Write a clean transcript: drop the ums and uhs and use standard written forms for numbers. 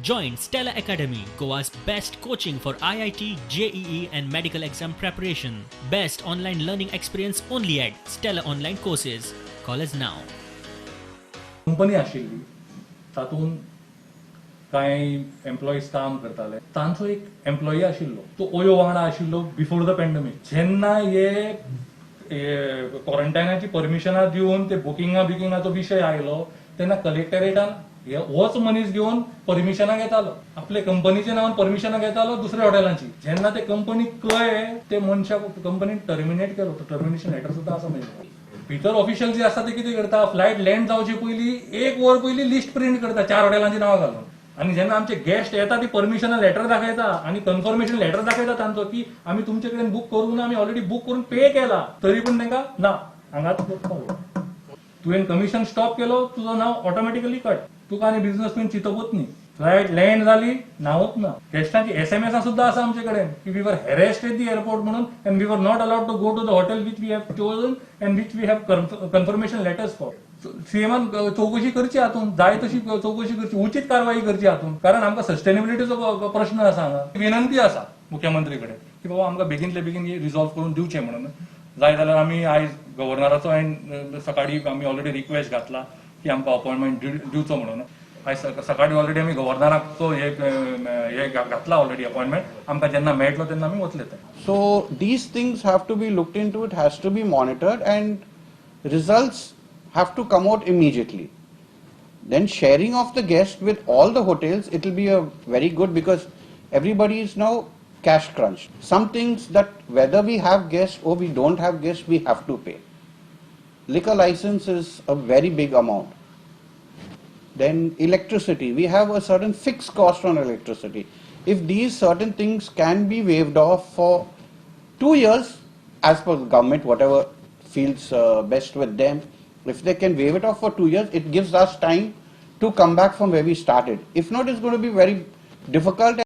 Join Stella Academy, Goa's best coaching for IIT, JEE, and medical exam preparation. Best online learning experience only at Stella Online Courses. Call us now. Company आशिल्ली, तातूंत कांय employees काम करताले. तांचो एक employee आशिल्लो, तो ओयो वांगडा आशिल्लो बिफोर the pandemic. जेन्ना हे क्वॉरंटायनाची परमिशनां दिवन ते बुकिंगा बिकिंगाचो विशय आयलो, तेन्ना कलेक्टरेटान होच मनीस घेवन परमिशनां घेतालो, आपले कंपनीच्या नांवान परमिशनां घेतालो दुसऱ्या हॉटेलांची. जेन्ना ते कंपनीक कळ्ळें, ते मनशाक कंपनीन टर्मिनेट केलो. तो टर्मिनेशन लेटर सुद्दां आसा म्हजे. भितर ऑफिशियल जे आसा ते कितें करता, फ्लायट लँड जावचे पयलीं एक वर पयलीं लिस्ट प्रिंट करता चार हॉटेलांची नांवां घालून. आनी जेन्ना आमचे गेस्ट येता, ती परमिशनां लेटर दाखयता आनी कन्फर्मेशन लेटर दाखयता तांचो की आमी तुमचे कडेन बूक करूंक ना, आमी ऑलरेडी बूक करून पे केला, तरी पूण तांकां ना, हांगाच करपाक. तुवें कमिशन स्टॉप केलो, तुजो नांव ऑटोमॅटिकली कट. तुका आनी बिझनस तुवें चिंतपूच न्ही. फ्लायट लँड जाली, नांवूच ना. गेस्टांची एसएमएस सुद्दां आसा आमचे कडेन की "We were harassed at the airport" म्हणून "and we were not allowed to go to the hotel which we have chosen and which we have confirmation letters for." सीएमान चौकशी करची हातून, जाय तशी चौकशी करची, उचीत कारवाई करची हातून, कारण आमकां सस्टेनेबिलिटीचो प्रश्न आसा हांगा. विनंती आसा मुख्यमंत्री कडेन की बाबा, आमकां बेगीनले बेगीन रिझॉल्व करून दिवचें म्हणून. जाय जाल्यार आमी आयज गव्हर्नराचो सकाळी आमी ऑलरेडी रिक्वेस्ट घातला की आमकां अपॉयंटमेंट दिवचो म्हणून. आयज सकाळी ऑलरेडी आमी गव्हर्नराचो हे हे घातला ऑलरेडी अपॉयंटमेंट. आमकां जेन्ना मेळटलो तेन्ना आमी वतले थंय. So these things have to be looked into, it has to be monitored, and results have to come out immediately. Then sharing of the guest with all the hotels, it will be a very good, because everybody is now cash crunched. Some things that whether we have guests or we don't have guests, we have to pay. Liquor license is a very big amount. Then electricity, we have a certain fixed cost on electricity. If these certain things can be waived off for 2 years, as per the government, whatever feels best with them, if they can waive it off for 2 years, it gives us time to come back from where we started. If not, it's going to be very difficult.